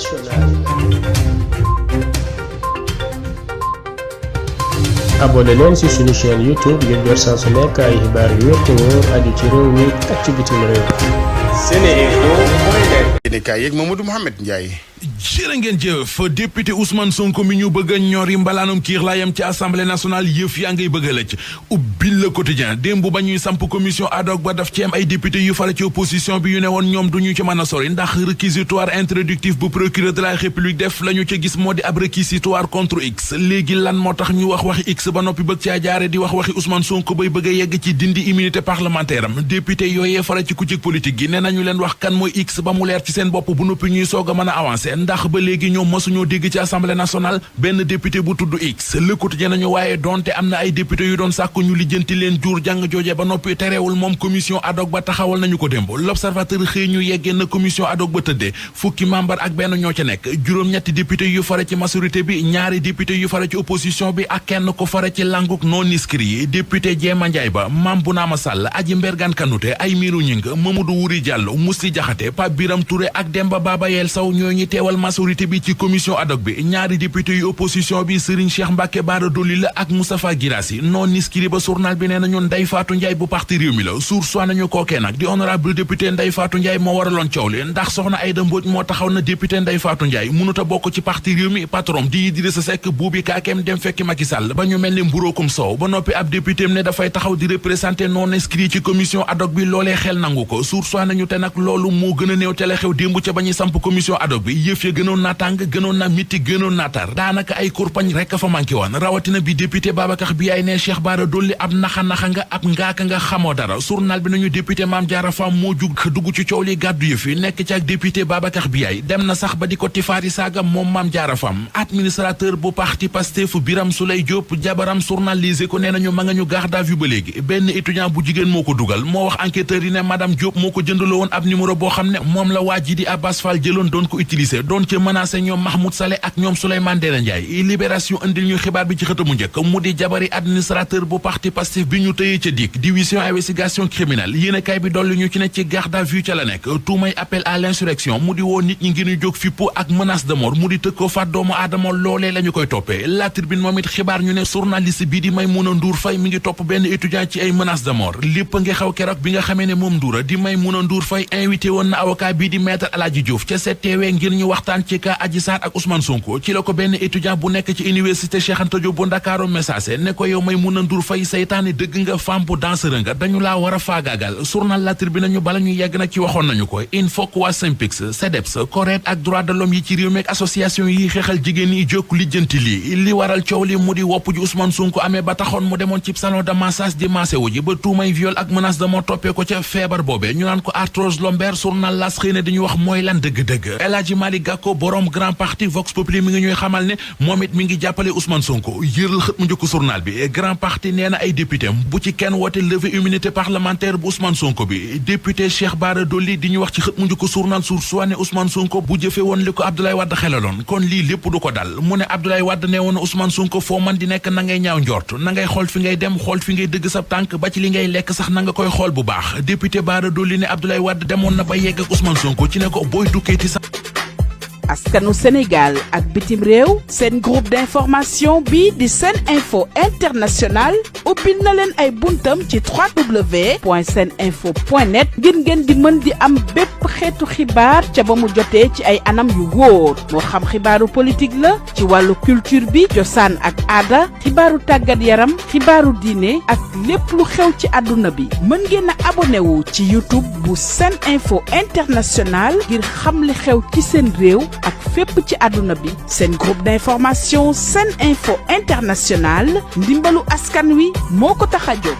internationale. abonné leen ci suñu chaîne YouTube ngir jot saa su nekk ay xibaar yu wér te wóor aju ci réew mi ak ci bitim réew. Seneinfo.net. yéen kaay yeeg Mamadou Mouhamed Ndiaye. jërë ngeen jëf député Ousmane Sonko mi ñu bëgg a ñori mbalaanum kiir laayam ci assemblée nationale yëf yaa ngay bëgg a lëcc ubbil le quotidien démb ba ñuy samp commission ad hoc ba daf ci am ay député yu fara ci opposition bi yu ne woon ñoom duñu ci mën a sori ndax réquisitoire introductif bu procureur de la république def la ñu ca gis moo di ab réquisitoire contre X léegi lan moo tax ñu wax waxi X ba noppi bëgg caa jaare di wax waxi Ousmane Sonko bay bëgg a yegg ci dindi immunité parlementaire am député yooyee fara ci kujje politique gi ne nañu leen wax kan mooy X ba mu leer ci seen bopp bu noppi ñuy soog a mën a avancer ndax ba léegi ñoom mësuñoo dégg ci assemblée nationale benn député bu tudd X Le Quotidien nañu waaye donte am na ay député yu doon sàkku ñu lijjanti leen jur jàng jooje ba noppi terewul moom commission ad hoc ba taxawal nañu ko démb L'Observateur xëy ñu yeggee na commission ad hoc ba tëddee fukki membre ak benn ñoo ca nekk juróom-ñetti député yu fare ci majorité bi ñaari député yu fare ci opposition bi ak kenn ko fare ci languk non inscrit yi député Jéema Njaay ba Mame Bounama Sall Aji Mbergane Kanouté Aymérou Gningue Mamadou Wuri Diallo Mousty Diakhaté Pape Biram Touré ak Demba Baba Yel Sow ñoo ñi teewal majorité bi ci commission ad hoc bi ñaari député yu opposition bi Serigne Cheikh Mbacké Bara Dolly la ak Moustapha Guirassy non inscrit ba journal bi nee nañu Ndeye Fatou Ndiaye bu parti Rewmi la source nañu kookee nag di honorable député Ndeye Fatou Ndiaye moo waraloon coow li ndax soxna Aïda Mbodj moo taxaw na député Ndeye Fatou Ndiaye mënut a bokk ci parti Rewmi patron di Idrissa Seck buubi kaakeem dem fekki Macky Sall ba ñu mel ni mburóokum soow ba noppi ab député ne dafay taxaw di représenter non inscrit ci commission ad hoc bi loolee xel nangu ko source nañu te nag loolu moo gën a néew ca la xew démb ca ba ñuy samp commission ad hoc bi yëf ya gënoon naa tàng gënoon na miti gënoon naa tar daanaka ay kurpañ rekk fa manqué woon rawatina bi député Babacar Biaye ne Cheikh Bara Dolly ab naxa-naxa nga ab ngaaka nga xamoo dara journal bi nañu député Mame Diarra Fam moo jug dugg ci coow li gàddu yëf yi nekk ci ak député Babacar Biaye dem na sax ba di ko tifaari saaga moom Mame Diarra Fam administrateur bu parti Pastef Biram Souleye Diop jabaram journalisé ko nee nañu ma nga ñu garde à vue ba léegi benn étudiant bu jigéen moo ko dugal moo wax enquêteur yi ne madame Diop moo ko jëndaloo woon ab numéro boo xam ne moom la waa ji di Abbas Fall jëloon doon ko utiliser doon ci menacé ñoom Mahmoud Saleh ak ñoom Souleymane Ndéné Ndiaye libération indil ñu xibaar bi ci xëtamu njëkk mu di jabari administrateur bu parti Pastef bi ñu tëyee ca DIC division investigation criminelle yéenekaay bi dolli ñu ci ne ci garde à vue ca la nekk tuumay appel à l'insurrection mu di woo nit ñi ngir ñu jóg fippu ak menace de mort mu di tëkkoo faat doomu aadama loolee la ñu koy toppee La Tribune moom it xibaar ñu ne journaliste bii di Maïmouna Ndour Faye mi ngi topp benn étudiant ci ay menace de mort lépp nga xew keroog bi nga xamee ne moom Ndoura di Maïmouna Ndour Faye invité woon na avocat bii di maître Aladji Diouf ca CTW ngir ñu waxtaan ci cas Adji Sarr ak Ousmane Sonko ci la ko benn étudiant bu nekk ci université Cheikh Anta Diop bu Ndakaaru message ne ko yow Maïmouna Ndour Faye saytaane dëgg nga femme bu danseur nga dañu laa war a faagaagal journal La Tribune nañu bala ñu yegg nag ci waxoon nañu ko il faut que waa SYNPICS CEDEPS CORED ak droit de l'homme yi ci réew mi ak association yi xeexal jigéen ñi jokk lijjanti li waral coow li mu di wopp ji Ousmane Sonko amee ba taxoon mu demoon ci salon de massage di massé wu ji ba tuumay viol ak menace de mort toppee ko ca feebar boobee ñu naan ko arthrose lombaire journal L'As xëy na dañuy wax mooy lan dëgg-dëgg El Hadji Malick Gakou borom grand parti Vox Populi mi ngi ñuy xamal ne moom it mi ngi jàppale Ousmane Sonko yëral xët mu njëkk journal bi grand parti nee na ay député bu ci kenn woote levée immunité parlementaire bu Ousmane Sonko bi député Cheikh Bara Dolly di ñu wax ci xët mu njëkk journal Source A ne Ousmane Sonko bu jëfe woon li ko Abdoulaye Wade xelaloon kon lii lépp du ko dal mu ne Abdoulaye Wade nee woon Ousmane Sonko foo man di nekk na ngay ñaaw njort na ngay xool fi ngay dem xool fi ngay dëgg sa tànk ba ci li ngay lekk sax na nga koy xool bu baax député Bara Dolly ne Abdoulaye Wade demoon na ba yegg ak Ousmane Sonko ci ne ko booy tukkeeti sax askanu Sénégal ak bitim réew seen groupe d'information bi di Seneinfo International ubbil na leen ay buntam ci www.seninfo.net ngir ngeen di mën di am bépp xeetu xibaar ca ba mu jotee ci ay anam yu wóor moo xam xibaaru politique la ci wàllu culture bi cosaan ak aada xibaaru tàggat yaram xibaaru diine ak lépp lu xew ci àdduna bi mën ngeen a abonné wu ci YouTube bu Seneinfo International ngir xam li xew ci seen réew ak fépp ci àdduna bi seen groupe d'information Seneinfo International ndimbalu askan wi moo ko tax a jóg